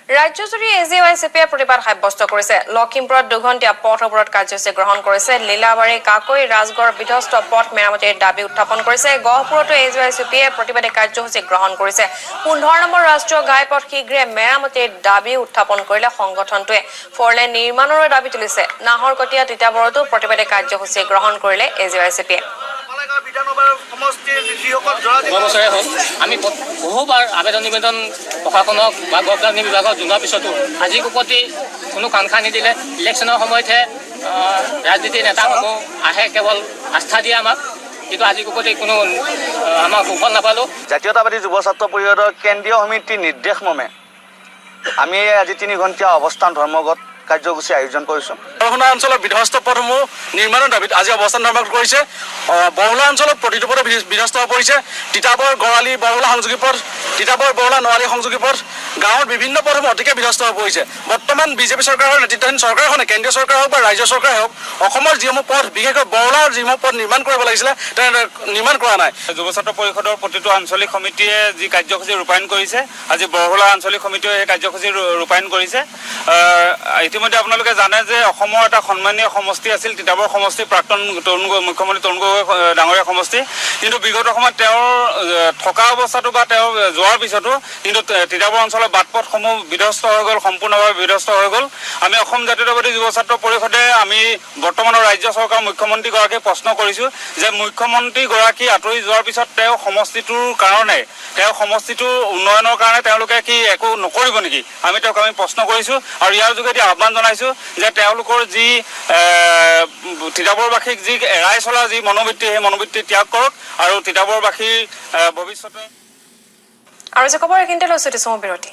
ৰাজ্যজুৰি A J Y C পিয়ে প্ৰতিবাদ সাব্যস্ত কৰিছে। লখিমপুৰত 2 ঘণ্টীয়া পথ অৱৰোধ কাৰ্যসূচী গ্ৰহণ কৰিছে। লীলাবাৰী, কাকৈ, ৰাজগড় বিধ্বস্ত পথ মেৰামতিৰ দাবী উত্থাপন কৰিছে। গহপুৰতো এ জে ৱাই চি পিয়ে প্ৰতিবাদী কাৰ্যসূচী গ্ৰহণ কৰিছে। 15 নম্বৰ ৰাষ্ট্ৰীয় ঘাইপথ শীঘ্ৰে মেৰামতিৰ দাবী উত্থাপন কৰিলে সংগঠনটোৱে। ফ'ৰলেন নিৰ্মাণৰো দাবী তুলিছে। নাহৰকটীয়া, তিতাবৰতো প্ৰতিবাদী কাৰ্যসূচী গ্ৰহণ কৰিলে এ জে ৱাই চি পিয়ে। বিধানসভাৰ সমষ্টিৰ যিসকল জৰাজীৰ্ণ 15 বছৰে হ'ল। আমি বহুবাৰ আবেদন নিবেদন প্ৰশাসনক বা গড়কাপ্তানি বিভাগক জনোৱাৰ পিছতো আজিকোপতি কোনো কাণসাৰ নিদিলে। ইলেকশ্যনৰ সময়তহে ৰাজনীতিৰ নেতাসমূহ আহে, কেৱল আস্থা দিয়ে আমাক। কিন্তু আজিকোপতি কোনো আমাক সুফল নাপালোঁ। জাতীয়তাবাদী যুৱ ছাত্ৰ পৰিষদৰ কেন্দ্ৰীয় সমিতিৰ নিৰ্দেশ মৰ্মে আমি আজি 3 ঘণ্টীয়া অৱস্থান ধৰ্মঘট কাৰ্যসূচী আয়োজন কৰিছোঁ। বৰহোলা অঞ্চলৰ বিধ্বস্ত পথসমূহ নিৰ্মাণৰ দাবীত আজি অৱস্থান ধৰ্মঘট কৰিছে। বৰহোলা অঞ্চলত প্ৰতিটো পথে বিধ্বস্ত হৈ পৰিছে। তিতাবৰ গড়ালি বৰহোলা সংযোগী পথ, তিতাবৰ বৰহোলা নোৱালি সংযোগী পথ, গাঁৱৰ বিভিন্ন পথসমূহ অতিকে বিধ্বস্ত হৈ পৰিছে। বৰ্তমান বিজেপি চৰকাৰৰ নেতৃত্বাধীন চৰকাৰখনে, কেন্দ্ৰীয় চৰকাৰ হওক বা ৰাজ্য চৰকাৰে হওক, অসমৰ যিসমূহ পথ, বিশেষকৈ বৰহোলাৰ যিসমূহ পথ নিৰ্মাণ কৰিব লাগিছিলে, তেনেদৰে নিৰ্মাণ কৰা নাই। যুৱ ছাত্ৰ পৰিষদৰ প্ৰতিটো আঞ্চলিক সমিতিয়ে যি কাৰ্যসূচী ৰূপায়ণ কৰিছে, আজি বৰহোলা আঞ্চলিক সমিতিয়ে সেই কাৰ্যসূচী ৰূপায়ণ কৰিছে। ইতিমধ্যে আপোনালোকে জানে যে অসমৰ এটা সন্মানীয় সমষ্টি আছিল তিতাবৰ সমষ্টি, প্ৰাক্তন তৰুণ গগৈ, মুখ্যমন্ত্ৰী তৰুণ গগৈ ডাঙৰীয়া সমষ্টি। কিন্তু বিগত সময়ত তেওঁৰ থকা অৱস্থাতো বা তেওঁ যোৱাৰ পিছতো কিন্তু তিতাবৰ অঞ্চলৰ বাট পথসমূহ বিধ্বস্ত হৈ গ'ল, সম্পূৰ্ণভাৱে বিধ্বস্ত হৈ গ'ল। আমি অসম জাতীয়তাবাদী যুৱ ছাত্ৰ পৰিষদে আমি বৰ্তমানৰ ৰাজ্য চৰকাৰৰ মুখ্যমন্ত্ৰীগৰাকীক প্ৰশ্ন কৰিছোঁ যে মুখ্যমন্ত্ৰীগৰাকী আঁতৰি যোৱাৰ পিছত তেওঁ সমষ্টিটোৰ কাৰণে, তেওঁ সমষ্টিটোৰ উন্নয়নৰ কাৰণে তেওঁলোকে কি একো নকৰিব নেকি? আমি তেওঁক আমি প্ৰশ্ন কৰিছোঁ আৰু ইয়াৰ যোগেদি আহ্বান জনাইছোঁ যে তেওঁলোকৰ যি তিতাবৰবাসীক যি এৰাই চলা যি মনোবৃত্তি, সেই মনোবৃত্তি ত্যাগ কৰক আৰু তিতাবৰবাসীৰ ভৱিষ্যতে আৰু যে খবৰ এইখিনিতে লৈছোঁ, চমু বিৰতি।